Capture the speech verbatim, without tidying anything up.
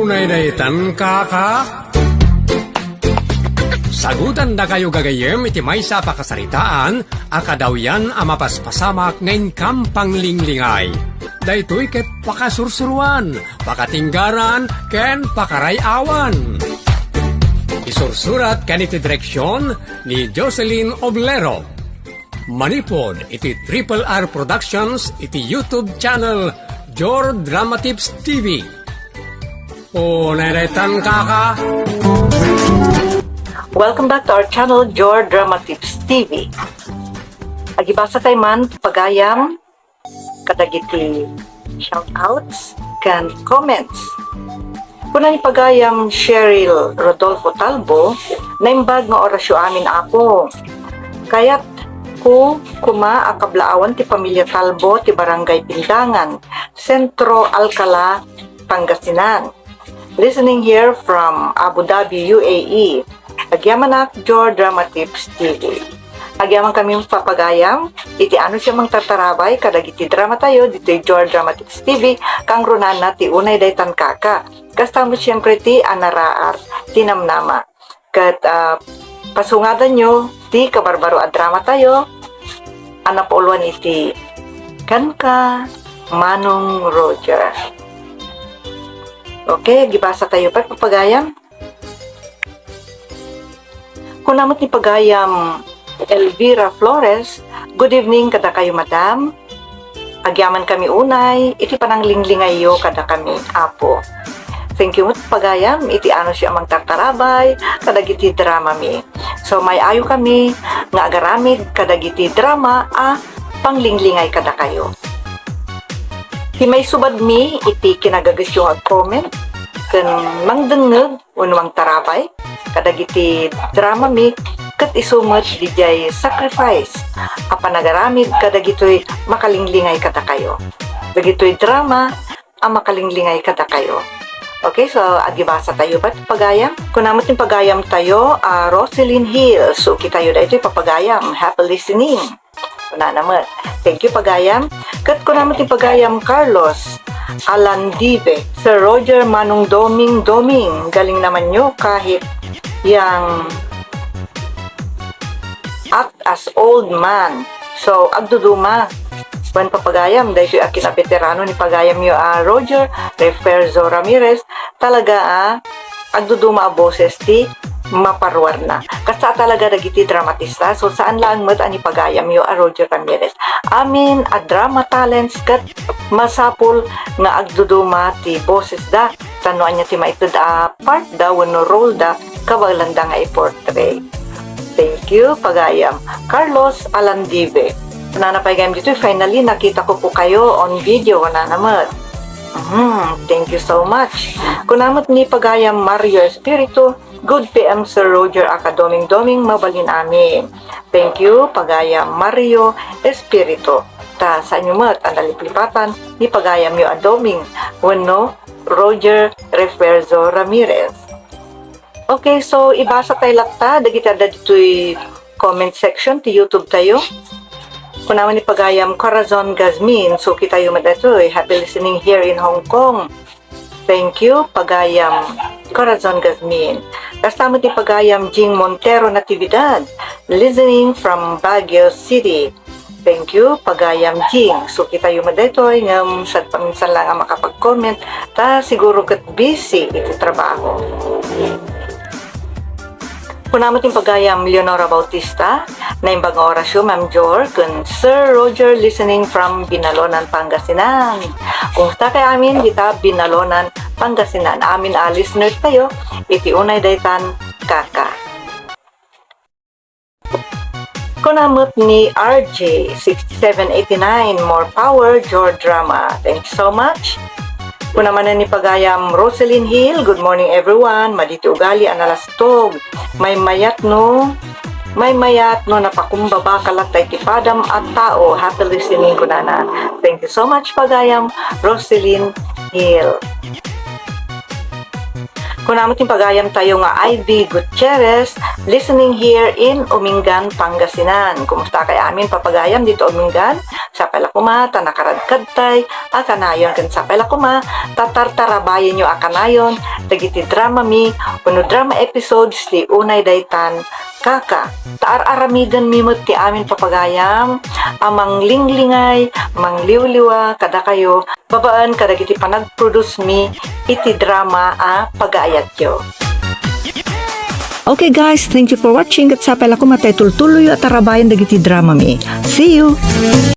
Unay daytan, kaka? Sagutan dakayo gagayyem iti maysa a pakasaritaan a kadawyan a mapaspasamak nga inkam panglinglingay. Daytoy ket pakasursuruan, pakatinggaran, ken pakaray-awan. Isursurat ken iti direksyon ni Jocelyn Oblero. Manipod iti Triple R Productions iti YouTube channel Jor Drama Tips T V. Unay daytan, kaka? Welcome back to our channel, Jor Drama Tips T V. Agibasa tayo man, pagayam, kadagiti shoutouts ken comments. Kuna ni pagayam Cheryl Rodolfo Talbo, "Naimbag nga orasyo amin, Apo. Kayat ko kuma a kablaawan ti pamilya Talbo ti Barangay Pindangan, Centro Alcala, Pangasinan. Listening here from Abu Dhabi, U A E. Agyamanak, Jor Drama Tips T V." Agyaman kami, pagayam, iti anus a mangtartarabay kadagiti drama tayo ditoy Jor Drama Tips T V, kangrunana ti unay daytan, kaka. Kasta met, siempre, ti anaraar ti namnama. Ket, ah, pasungadanyo ti kabarbaro a drama tayo a napauluan iti Kenka, Manong Roger. Okay, agibasa tayo pay, pagayam. Kuna met ni pagayam Elvira Flores, "Good evening kadakayo, madam. Agyaman kami unay iti pananglinglingayyo kadakami, Apo." Thank you met, pagayam, iti anusyo a mangtartarabay kadagiti dramami. So, may-ayo kami nga agaramid kadagiti drama a panglinglingay kadakayo. Ti maisubadmi iti kinagagesyo nga agcomment ken mangdengngeg wenno mangtarabay kadagiti dramami, ket isu met didiay sacrifice a panagaramid kadagitoy makalinglingay kadakayo. Dagitoy drama a makalinglingay kadakayo. Okay, so agibasa tayo pay, pagayam. Kuna met ni pagayam tayo a Roselyn Hill. Suki tayo daytoy, pagayam. Happy listening. Kunana met. Thank you, pagayam. Ket kuna met ni pagayam Carlos Alandive, "Sir Roger, Manong Doming, Doming, galing naman nyo kahit yang act as old man." So, agduduma. Wen, pagayam, daytoy a kinabeterano ni pagayamyo a Roger Refuerzo Ramirez, talaga a agduduma a boses ti maparuarna. Kasta talaga dagiti dramatista, so saan laeng met a ni pagayamyo a Roger Ramirez. Amin a drama talents ket masapul nga agduduma ti bosesda. Tano ania ti maited a part da wenno role da, kabaelanda nga i-portray. Thank you, pagayam. Carlos Alandive. Kunana pay gayam ditoy, "Finally, nakita ko po kayo on video," kunana met. Mhm, thank you so much. Kuna met ni pagayam Mario Espiritu, "Good P M, Sir Roger, aka Doming Doming, mabalin amin." Thank you, pagayam Mario Espiritu. Ta saanyo met a naliplipatan ni pagayamyo a Doming wenno Roger Refuerzo Ramirez. Okay, so ibasa tayo latta dagiti adda ditoy comment section ti YouTube tayo. Kuna met ni pagayam Corazon Gazmin, suki tayo met daytoy. "Happy listening here in Hong Kong." Thank you, pagayam Corazon Gazmin. Kasta met ni pagayam Jing Montero Natividad, "Listening from Baguio City." Thank you, pagayam Jing. Suki tayo met daytoy, ngem sad paminsan laeng a makapag-comment, ta siguro ket busy iti trabaho. Kuna met ni pagayam Leonora Bautista, "Naimbag nga orasyo, Ma'am Jor, ken Sir Roger, listening from Binalonan, Pangasinan." Kumusta kay amin dita Binalonan, Pangasinan? Amin a listener tayo iti unay daytan, kaka. Kuna met ni R J six seven eight nine, "More power, Jor Drama." Thank you so much. Kuna manen ni pagayam Roselyn Hill, "Good morning, everyone. Madi ti ugali a nalastog. Maymayat no, maymayat no napakumbaba ka latta iti padam a tao." Happy listening, kunana. Thank you so much, pagayam Roselyn Hill. Kuna met ti pagayam tayo nga I B Gutierrez, listening here in Umingan, Pangasinan. Kumusta kay amin papagayam dito Umingan? Sapay la kuma ta nakaradkadtay a kanayon ken sapay la kuma ta tartarabayenyo a kanayon dagiti drama mi wenno drama episodes ti unay daytan kaka. Ta ar-aramidenmi met ti amin papagayam a manglinglingay, mangliwliwa kadakayo babaen kadagiti panagproduce mi iti drama a pagaayatyo. Okay guys, thank you for watching. Ket sapay la kuma ta itultuloyyo a tarabayen dagiti drama mi. See you!